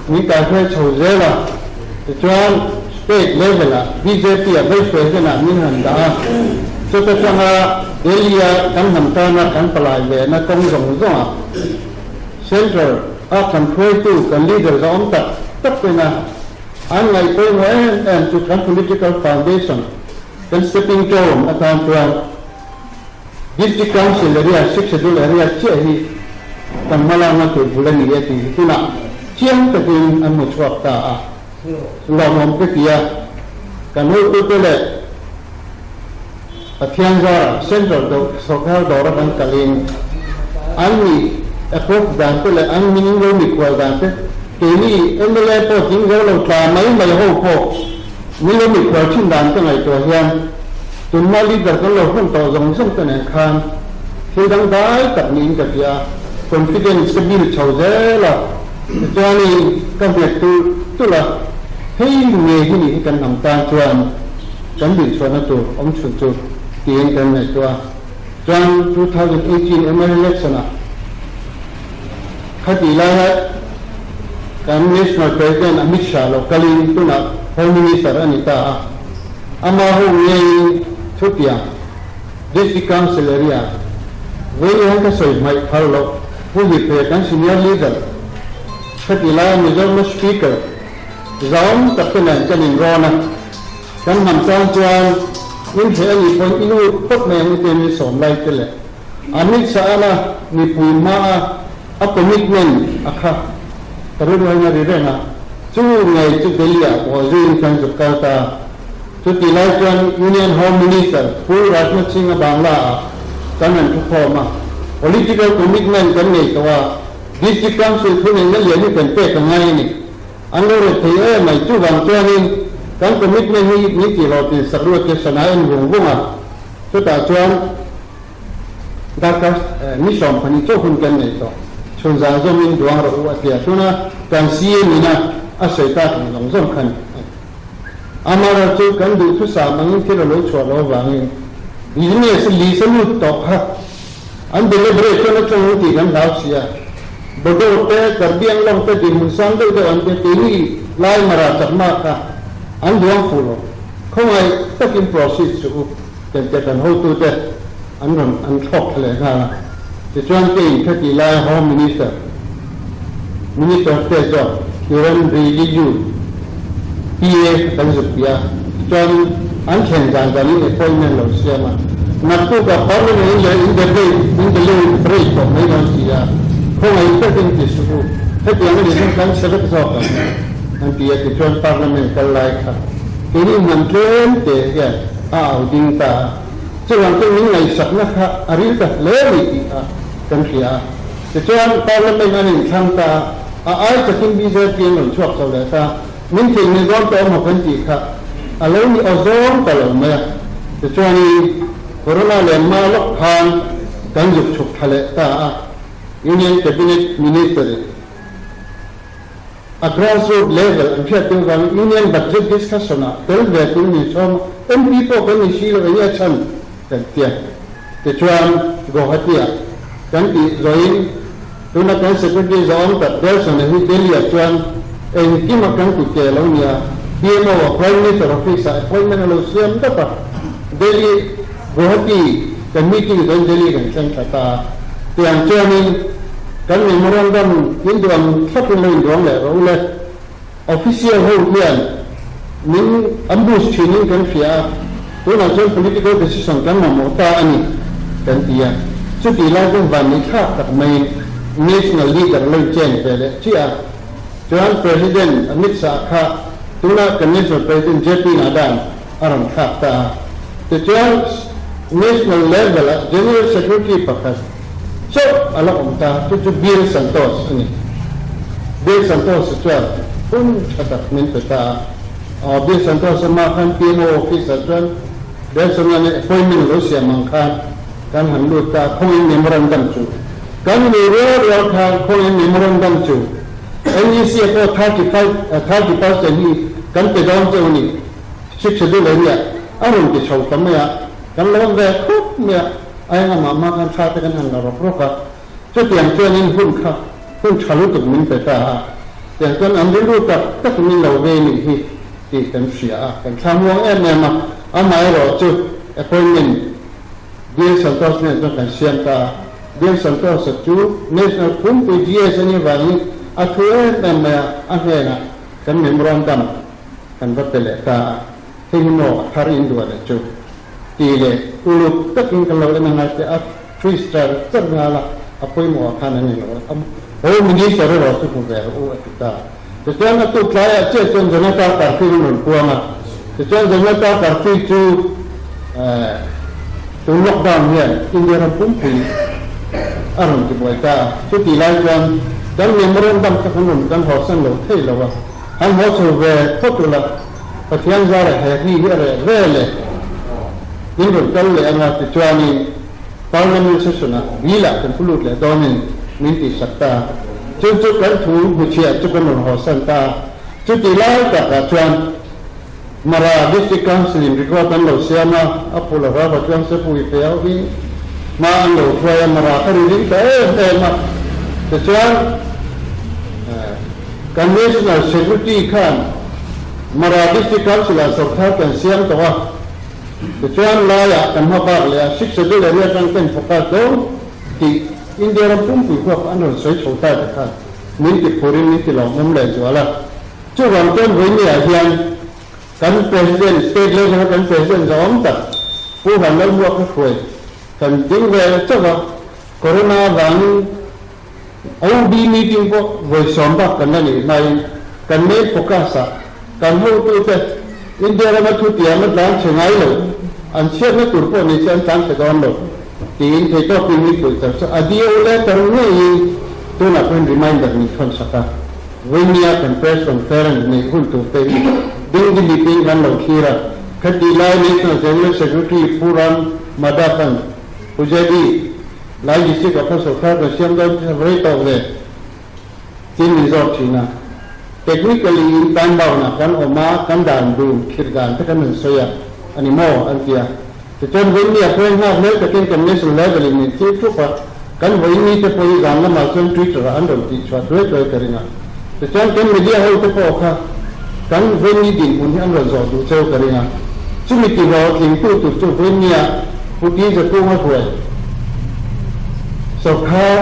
min kaihruai chho zel a, tichuan state level ah bjp ah vice president ah min han dah a, chuta tanga Delhi a kan hnam tana kan palai ve na kawng zawng zawng ah Central a kan hruaitu kan leader zawm tak tak tena an ngaih pawimawh em em chu kan political foundation kan stepping stone atan chuan District Council area, Sixth Schedule area chiah hi Kan hmalakna tur bul a ni e tih hi tunah chiang takin an hmu chhuak ta a, lawmawm ka ti a, kan hotute leh Pathian zarah Central Sawrkar dawra kan kalin an ni approve dan te leh an min lo mikhual dan te keini mla pawh tling zo lo tla mai mai ho pawh min lo mikhual thin dan ka ngaihtuah hian tunhma leader kan lo hman tawh zawng zawng te nen khan thil dangdai tak niin ka hria a, confidence ka build chho zel a, tichuanin ka nghet tulh tulh a, hei nge hi nih hi kan hnam tan chuan kan dinchhuahna tur awm chhun chu tiin kan ngaihtuah a, chuan 2018 mla election ah khatih laia kan National President Amit Shah lo kalin tunah Home Minister a ni ta a, ama ho ngeiin thutiang District Council area vawi hian ka sawi hmaih phal loh Pu Hiphe kan Senior Leader khatih laia Mizoram Speaker Zau tak te nen kan inrawn a, kan hnam tan chuan in hreh a nih pawhin i lut phawt mai ang tiin min sawm lai te leh Amit Shah-ana mipui hmaa a commitment a kha ka rilruain a ri reng a, chu ngei chu Delhi-ah pawh zuiin kan zuk kal ta. Chutih lai chuan Union Home Minister Pu Rajnath Singh-a Bangla-ah kan han thukhawm a, political commitment kan nei tawh a, District Council thuneihna lian hi kan pek a ngai a ni. An lo ret thei em mai. Chuvang chuanin kan commitment hi min tih hlawhtlin sak ruat te sana en vung vung a, chutah chuan darkar ni 12 chauh hun kan nei tawh. Chhun zan zawmin duang rawh u a tia. Tuna kan CM ina a sawi tak ang zawng zawng kha ni. Amaherawhchu chu kan duhthusam angin thil a lo chhuah loh avangin business lisa lut tawh kha An deliberate chuan a tawng tih kan hlau si a, Bodo te, Karbiang lawng te dinhmun sang deuh deuh an tia keini lai mara chakma kha an duang fuh lo. Khawngaih takin proceed suh u kan tia kan hotute an rawn an thlawk thla leh nghal a. Tichuan keiin khati laia Home Minister, Minister of State chuan Kiran Rijiju PA kha kan zuk ti a, tichuan an thlen zan zanin appointment lo siam a, naktukah Parliament in leh in debate in deliberate tawh mai dawn si a, khawngaih takin ti suh u, hetiang a nih chuan kan chhe vek zawk ang an ti a, tichuan Parliament kal lai kha keini hnam tlem te hian a au ding ta a, chuvang chuan min ngaihsakna kha a ril ta hle a ni tih kha kan hria a. Tichuan Parliament an inthlang ta a, a ai takin bjp an rawn chhuak chho leh ta, min thei ni dawn tawh emaw kan tih kha a lo ni aw zawng ta lo mai a. Tichuanin Corona leh hma lawk khan kan zuk chhuk thla leh ta a, Union Cabinet Minister in a grassroot level an hriat deuh vangin Union Budget discussion ah tel ve tur ni sawm a, MP pawh kan ni si lo eng nge a chhan kan tia. Tichuan Guwahati ah kan tih zawhin tuna kan Secretary zawng tak Delson-a hi Delhi ah chuan engkim a kan kut ke a lo ni a, PMO ah Prime Minister Office ah appointment a lo siam dap a, Delhi Guwahati kan meeting zawhin Delhi kan thleng thla ta a, tiang chuanin kan memorandum in duang thlapin lo induang leh rawh u le. Official ho hian min ambush thinin kan hria a, tunah chuan political decision kan mamawh ta a ni kan ti a. Chutih lai chuan vanni thlak tak maiin national leader lo inchen ve leh chiah a. Chuan President Amit Shah kha tunah kan national president JP Nadda a rawn thlak ta a. Tichuan national level ah General Secretary pakhat chauh a la awm ta, chu chu Bill Santos a ni. Bill Santos chuan hun tha tak min pe ta a. Aw Bill Santos a mah khan PMO office ah chuan Delson a appointment lo siam ang khan kan han lut ta a, khawngin memorandum chu kan ni rual rual khan khawngin memorandum chu NEC ah pawh 35 30% hi kan pe dawn cheu a ni. Sik schedule area a rawn ti chho ta mai a, kan lo ve khawp mai a, a eng amah mah khan tha te kan han la rawk rawk a, chutiang chuanin hun kha hun tha lutuk min pe ta a, tiang chuan an rilru tak tak min lo ve nih hi tih kan hria a, kan thla muang em em a, amaherawh chu appointment Bill Santos nen chuan kan siam ta a, Bill Santos-a chu National Pumpui GS a nih vangin a thu em em mai a, a hnenah kan memorandum Kan va pe leh ta a, hei hi maw a thar in duah leh chu tih leh uluk takin kan lo en a ngai te a freeze char char nghal a. A pawimawh ah khan an inrawlh a, Home Minister erawh chu hmu ve rawh u a ti ta. Tichuan a tuk tlaiah chiah chuan Janata Curfew an rawn puang a, tichuan Janata Curfew chu tun lockdown hian India ram pumpui a rawn ti buai ta a, chutih lai chuan kan memorandum kha kan rawn kan hawsan lo thei lo a, han haw chho ve phawt ula, Pathian zara he hri hi a reh ve le in rawn kal leh anga tichuanin Parliament session ah bill ah kan pu lut leh dawnin min tihsak ta. Chu chu kan thu hmuchhiah chu kan rawn hawsan ta a. Chutih lai takah chuan Mara District Council in record an lo siam a, a phu lova va chuang se pui fe ho hi hma an lo hruai a, Mara kha ri ring ta em em a. Tichuan kan National Secretary khan Mara District Council ah sawrkhar kan siam tawh a. Tichuan laiah kan hma bak leh a Sixth Schedule area atang ten focus dawn tih India ram pumpui huap an rawn sawi chho ta te khan min ti phurin min ti lawmawm leh zual a. Chuvang chuan vawinia hian kan President, State level a kan President zahawm tak Pu Vanlalhmuaka kha hruai kan ding ve chauh a, Corona avangin OB meeting pawh vawi sawm bak kan la neih hmain kan main focus ah kan hotute India rama thutiam a tlan chhe ngai lo, an chhiatna tur pawh ni se an tlan chhe dawn lo tiin theitawpin min puih tar chu a DO letter ngeiin tunah pawhin reminder min thawn sak a, vawinia kan press conference neih hun tur te hi dingdi meeting kan lo thlir a, khatih lai National General Secretary Pu Ram Madhavan Pujadi Lai District ah khan sawrkar kan siam dawn tih a rei tawh ve tiin min zawt thin a. Technically in time bound ah kan awm a, kan dan dun khirh dan te kan han sawi a, a ni maw? an ti a. Tichuan vawiin ah khuan nghak hmel takin kan national level in min thil thup a, kan vawiin mi te pawh hi zan lamah chuan Twitter ah an rawn tih chhuah tuai tuai ka ring a. Tichuan kan media ho te pawh kha kan vawiin ni dinhmun hi an rawn zawh duh cheu ka ring a. Chumi tihlawh tlingtu tur chu vawiin ni ah Pu Ti Zakunga hruai sawrkhar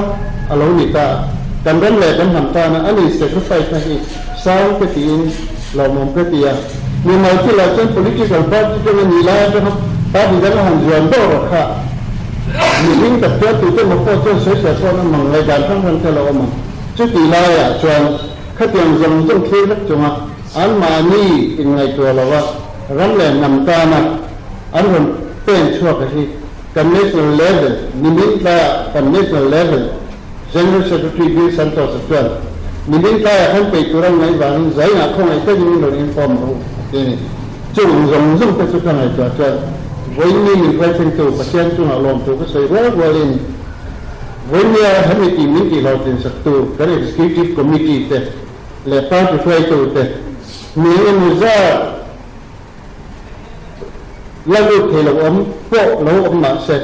a lo ni ta. Kan ram leh kan hnam tana a ni sacrifice na hi sang ka tiin lawmawm ka ti a. Mimal thilah chuan political party tanga ni lai atanga party dang a han zuam deuh rawh kha mihring tak chuan tute emaw pawh chuan sawisel pawh an awm ang, ngaihdan hrang hrang te a lo awm ang. Chutih laiah chuan khatiang zawng zawng thlir vek chunga anmahni inngaihtuah lova ram leh hnam tana an rawn pen chhuak a hi kan national level nimin tlaiah kan national level General Secretary Bill Santos-a chuan nimin tlaiah khan peih tur an ngaih vangin zainah khawngaih takin min rawn inform rawh u a ti a ni. Chung zawng zawng te chu ka ngaihtuah chuan vawiin ni min hruaithlengtu Pathian chungah lawmthu ka sawi rual rualin vawinia hemi tih min tihhlawhtlin saktu kan Executive Committee te leh party hruaitu te mi engemaw zat La lut thei lo awm pawh lo awm mah se,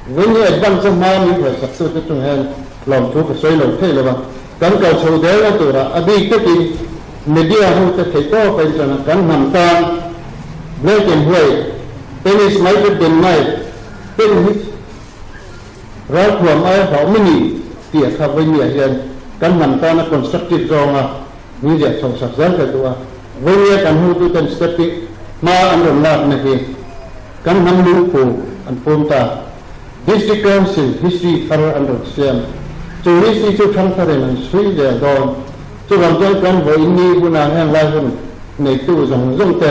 vawiin advance a hma min hruaisaktu te chung hian lawmthu ka sawi lo thei lo a, kan kal chho delna turah a bik takin media ho te theih tawk a inṭan a, kan hnam tan black and white, tennis mai te den mai, pen hi ralthuam aia hlauh mi ni tih a kha vawiin ah hian kan hnam tana constructive zawnga min ziah chhoh sak zel ka duh a. Vawinia kan hotuten step hi hma an rawn lakna hi kan hnam lungphu an pum ta. District Council history thar an rawn siam. Chu history chu thangtharin an chhui zel dawn. Chuvang chuan kan vawiin ni huna heng lai hun neitu zawng zawng te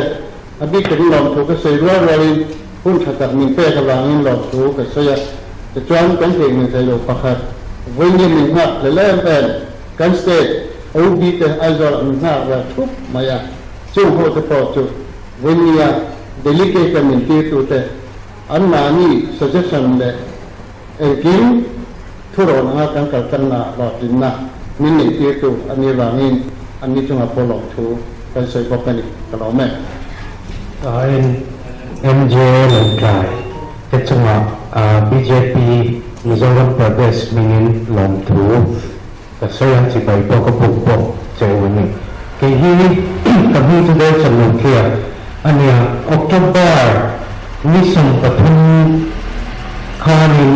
a bik takin lawmthu ka sawi rual rualin hun tha tak min pek avangin lawmthu ka sawi a. Tichuan kan theihngilh thei lo pakhat vawinia min nghak hlel em em kan state OB te Aizawl an nghak vel thup mai a, chung ho te pawh chu vawinia delegate a min tirtu te an mahni suggestion leh engkim thurawn anga kan kaltlanna hlawhtlinna min neih tirtu a nih avangin an ni chungah pawh lawmthu kan sawi bawk a ni, ka lawm e. Tain MJ Lawngtlai te chungah bjp Mizoram Pradesh hmingin lawmthu Ka sawi ang chibai pawh ka buk bawk che u a ni. Kei hi ka hming chu Delson Lungthlia a nia. October ni 13 khanin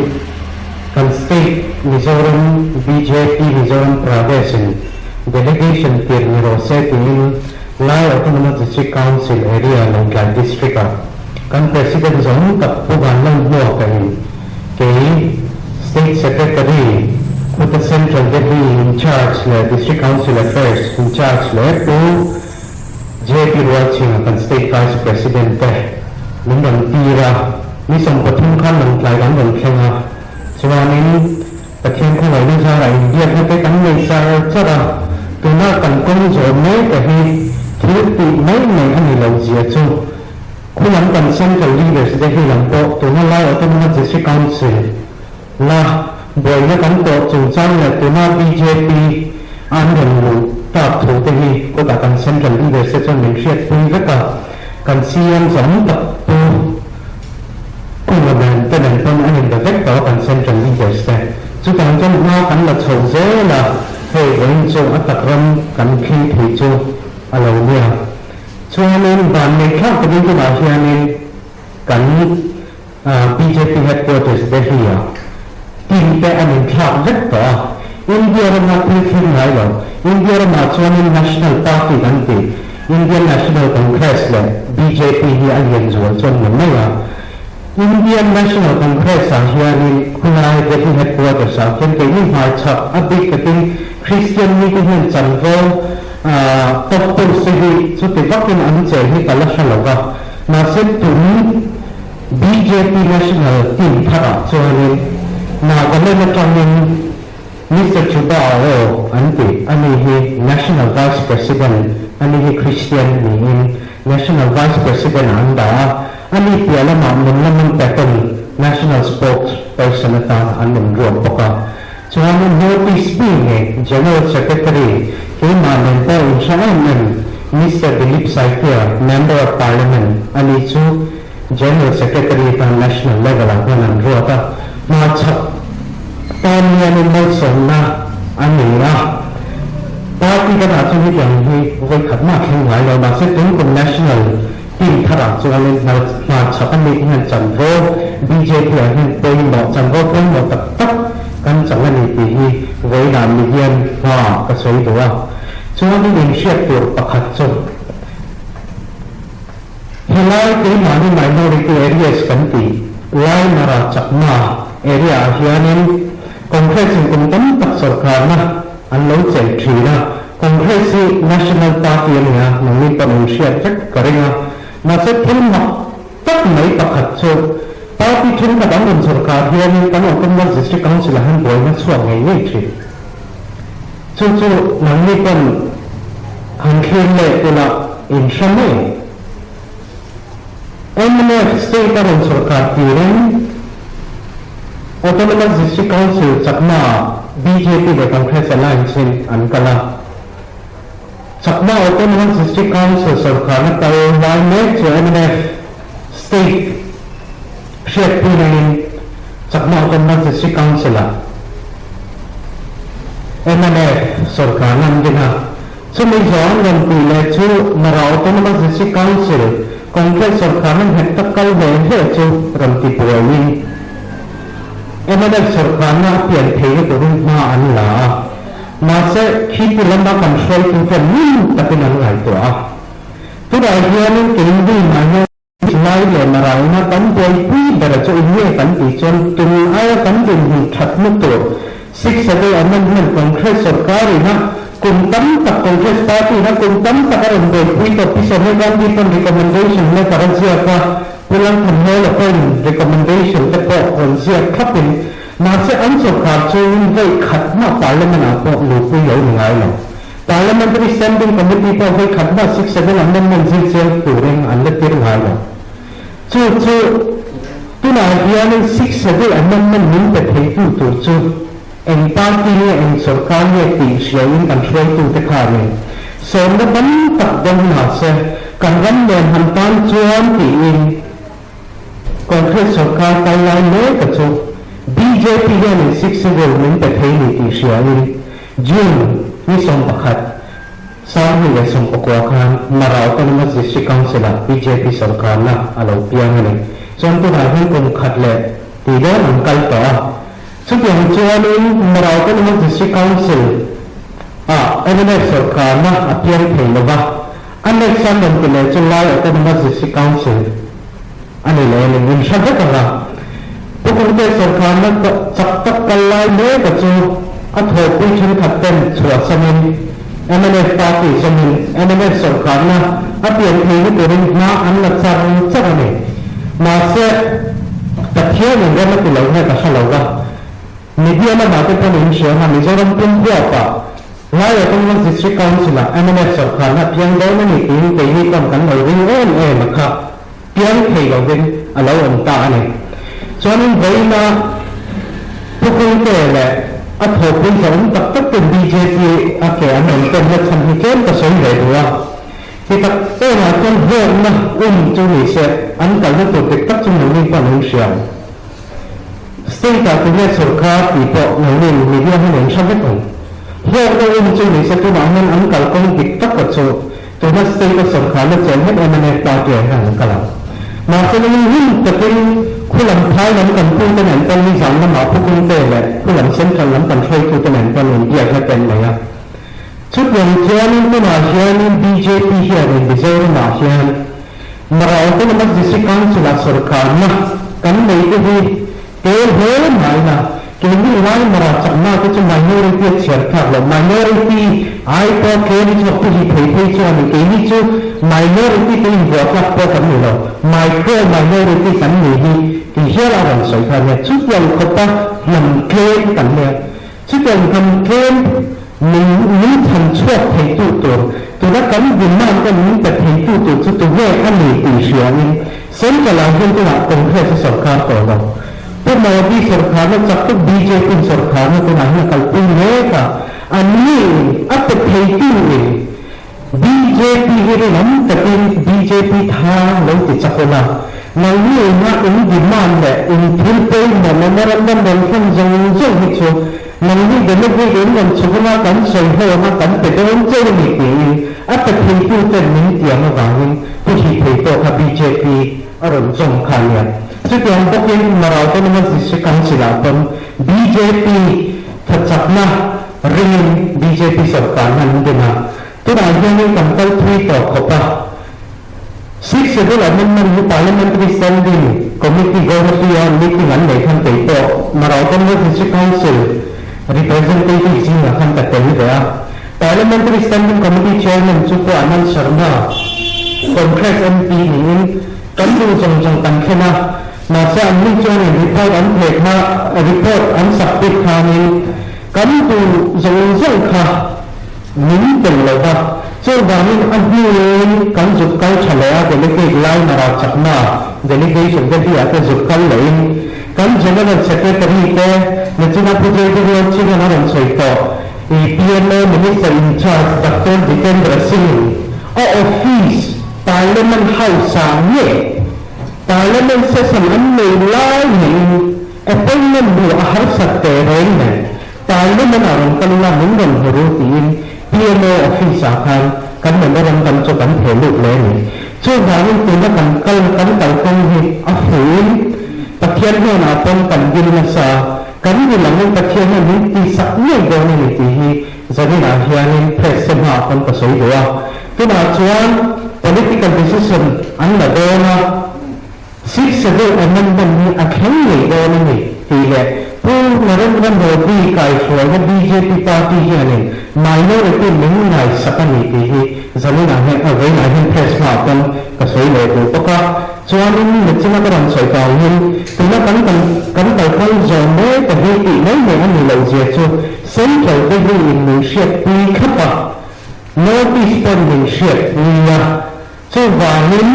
kan state Mizoram bjp Mizoram Pradesh in delegation tir ni rawh se tiin Lai Autonomous District Council area Lawngtlai District ah kan President zawng tak Pu Vanlalhmuaka in kei State Secretary. Charge leh District Council Affairs in Charge leh Pu JP Rualchhinga kan State Vice President te min rawn tir a, ni 13 khan Lawngtlai kan rawn thleng a, chuanin Pathian khawngaihna zarah inbiakna te kan nei char char a, tuna kan kawng zawh mek te hi thil tih mai mai a ni lo zia chu khulam kan Central Leaders te hi lam pawh tuna lai Autonomous District Council la buaina kan tawh chungchang leh tuna bjp an rawn luh tak thu te hi kutah kan Central Leaders te chuan min hriatpui vek a, kan CM zawng tak pu Kunga nen te nen pawn an inbe vek tawh a kan Central Leaders te. Chutang chuan hma kan la chho zel a, hei vawiin chu a tak ram kan thlir thei chu a lo nia. Chuanin van nei thlak takin tunah hianin kan bjp Headquarters Delhi-ah team te an inthlak vek tawh a. India rama thil thleng ngai lo. India ramah chuanin National Party kan ti. Indian National Congress leh bjp hi a lian zual chuan ni mai a. Indian National Congress ah hianin khulai Delhi Headquarters ah khian keini hmaichhak a bik takin Christian mite hian chanvo top post te hi chuti vakin an chel hi ka la hre lo va. Mahse tun bjp National team tharah chuanin Nagaland atangin Mister Chuba Ao an ti, ani hi National Vice President, ani hi Christian niin National Vice President ah an dah a, ani piah lamah Munlaman Patel National Spokesperson atan an rawn ruat bawk a. Chuanin North East mi nge General Secretary keimah nen pawh inhre em em Mister Dilip Saikia, Member of Parliament, ani chu General Secretary tan National level ah hian an ruat a, hmarchhak tan hianin malsawmna a nei a, party danah chuan hetiang hi vawikhat mah thleng ngai lo, mahse tun kum National team tharah chuanin hmarchhak a nih hian chanvo bjp ah hian pawimawh, chanvo pawimawh tak tak kan chang a ni tih hi vawiinah mi hian hma ka sawi duh a, chuanin inhriat tur pakhat chu. Helai keimahni minority areas kan tih lai Mara Chakma area ah hianin Congress in kum tam tak sorkarna an lo chelh thin a, Congress hi National Party a nia, nangni pawn in hriat vek ka ring a, mahse thil mak tak mai pakhat chu party thenkhat an rawn sorkar hianin kan Autonomous District Council ah hian buaina chhuak ngei ngei thin. Chu chu nangni pawn han thlir leh ula in hre mai. Mnf state a rawn sorkar tirin Autonomous District Council chakna ah bjp leh Congress alliance in an kal a. Chakma Autonomous District Council sorkarna kal lai mek chu mnf state hriatpuina in Chakma Autonomous District Council ah mnf sorkarna an din a, chumi zawh an rawn tih leh chu Mara Autonomous District Council Congress sorkarna nghet tak kal ve ve chu rawn ti buaiin mnf sorkarna a pian theihna turin hma an la a, mahse khiti lama kan hruaituten ngun takin an ngaihtuah a, tunah hianin keini mahni Lai leh Maraina kan buaipui bera chu eng nge kan tih chuan tum aia kan dinhmun thatna tur Sixth Schedule Amendment Congress sorkarina kum tam tak Congress Party-na kum tam tak a rawn buaipui tawh Pi Sonia Gandhi pawn recommendation letter a ziak a, Pu Lalthanhawla pawhin recommendation te pawh rawn ziak thlapin mahse an sorkar chungin vawi khat hma Parliament-ah pawh luhpui lo ni ngai lo. Parliamentary Standing Committee pawh vawi khat hma Sixth Schedule Amendment zir chiang turin an la tir ngai lo. Chu chu tunah hianin Sixth Schedule Amendment min pe theitu tur chu eng party nge eng sorkar nge tih hriain kan hruaitute khanin sawmna tam tak dawng hna se kan ram nen han tan chuan tiin Congress sorkar kal lai mek a chu bjp hianin Sixth Schedule min pe thei ni tih hriain June ni 11, 2019 khan Mara Autonomous District Council-ah bjp sorkarna a lo piang a ni. Chuan tunah hian kum khat leh tih dawn an kal tawh a. Chutiang chuanin Mara Autonomous District Council-ah mnf sorkarna a piang thei lo va, a next an rawn ti leh chu Lai Autonomous District Council a ni leh a ni. Min hre vek ang a, Pu Kungte sorkarna chak tak kal lai mek a chu. A thawhpui thenkhat ten chhuahsanin mnf party zawmin mnf sawrkarna a pian theihna turin hma an la char char a ni. Mahse, Pathianin ram a ti lo nge ka hre lo va, media lamah te pawn in hria nga Mizoram pum huapah Lai Autonomous District Council-ah mnf sawrkarna a piang dawn a ni tiin keini pawn kan lo ring em em a kha. Piang thei lovin a lo awm ta a ni. Chuanin vawiina Pu Kungte leh a thawhpui hlauhawm tak tak ten bjp a ke an rawn pen na chhan hi tlem ka sawi ve duh a. Ti tak emah chuan hlawkna um chu ni se an kalna tur dik tak chu nangni pawn an hria ang. State ah tunge sawrkar tih pawh nangnin media hian an hre vek ang. Hlawkna um chu ni se tunah hian an kalkawng dik tak a chu Tuna state a sawrkharna chen hlek mnf party ah hian an kal ang. Mahse nangin hun takin khulam phai lam kan pute nen pawn nizan lamah Pukungte leh khulam central lam kan hruaitute nen pawn inbiakna te an nei a. Chutiang chuanin tunah hianin bjp hianin Mizoramah hian Mara Autonomous District Council-ah sawrkarna kan neite hi Tel hle mai na, keini Laimara chakna te chu minority a chhiar thlak lo, minority ai pawh keini chu a pu hi phei phei chu a ni, keini chu minority te invuah tlak pawh kan ni lo, micro minority kan ni hi ti hial a rawn sawi kha a nia, chutiang khawpa hnam tlem kan nia, chutiang hnam tlem min min chhan chhuak theitu tur, tuna kan demand te min pe theitu tur chu tunge a ni tih hriain Central ah hian tunah Congress a sawrkar tawh lo. Pu Modi sawrkarna chak tuk bjp in sawrkarna tunah hian a kalpui mek a, an ni in a pe theitu in bjp hi rinawm takin bjp tha lo ti chak ula, nangni ina in demand leh in thil pawimawh memorandum rawn thleng zawng zawng hi chu nangni delegate in rawn chhuk anga kan sawi ho anga kan pe dawn cheu a ni tiin a pe theitu ten min tiam avangin Pu hi thei pawh kha bjp a rawn zawm kha a nia. Chutiang bawkin Mara Autonomous District Council-ah pawn bjp thachakna ringin bjp sawrkarna an din a. Tunah hianin kan kal thui tawh khawp a. Sixth Schedule Amendment hi Parliamentary Standing Committee Guwahati-a meeting an neih khan kei pawh Mara Autonomous District Council representative zingah khan ka tel ve a. Parliamentary Standing Committee Chairman chu Pu Anand Sharma, Congress MP niin kan duh zawng zawng kan thlen a, mahse an ni chuanin report an theh kha, report an submit khanin kan duh zawng zawng kha min tel lo va, chuvangin a hnuin kan zuk kal tha leh a, delegate Lainara chakna delegation te hi ah te zuk kal lehin kan General Secretary te Nichina Pu J Durian Chingan a rawn sawi tawh. PMO Minister in charge Doctor Jitendra Singh a office Parliament House ah nge Parliament session an nei lai ngeiin appointment hmuh a harsat teh reng nen Parliament ah rawn kal ula min rawn hmu ru tiin PMO office ah khan kan memorandum chu kan theh lut leh a ni. Chuvangin tuna kan kal kan kalkawng hi a fuhin Pathian hnenah pawn kan dil nasa. Kan ni langin Pathian hian min tihsak ngei dawn a ni tih hi zaninah hianin press te hmaah pawn ka sawi duh a. Tunah chuan political decision an la dawn a, Sixth Schedule Amendment hi a thleng ngei dawn a ni tih leh Pu Narendra Modi kaihruaina bjp party hianin minority min ngaihsak a ni tih hi zaninah hian a vawiinah hian press hmaah pawn ka sawi leh duh bawk a. Chuanin Mechina ka rawn sawi tawh angin tuna kan kan kan kalphung zawm mek ta hi tih mai mai a ni loh zia chu Central Delhi in min hriatpui thlap a, North East pawn min hriatpui a. Chuvangin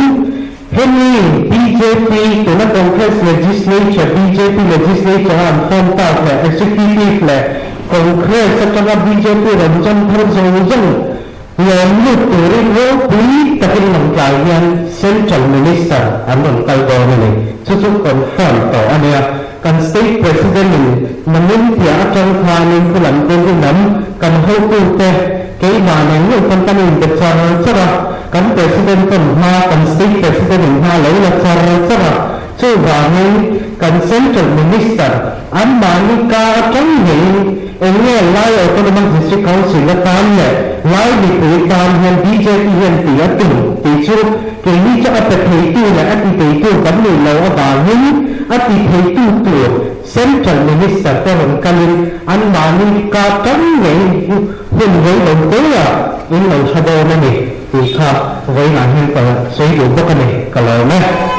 hemi bjp tuna Congress Legislature bjp Legislature a an form tak leh Executive leh Congress atanga bjp rawn zawm thar zawng zawng Lawm lut turin ropui takin Lawngtlai hian Central Minister an rawn kal dawn a ni. Chu chu confirm tawh a nia. Kan State President in namin piah atang khanin pu lam Delhi lam kan hotute keimah nen ngei pawn kan inbe char char a, kan President pawn hma kan State President in hma lo la char char a. Chuvangin kan Central Minister anmahni ka atang ngeiin. Eng nge Lai Autonomous District Council atan leh Lai mipui tan hian bjp hian tih a tum tih chu keini chu a pe theitu leh a ti theitu kan nih loh avangin a ti theitu tur Central Minister te rawn kalin anmahni ka tan ngei hun rei lo te ah in lo hla dawn a ni tih kha vawiinah hian ka sawi duh bawk a ni, ka lawm e.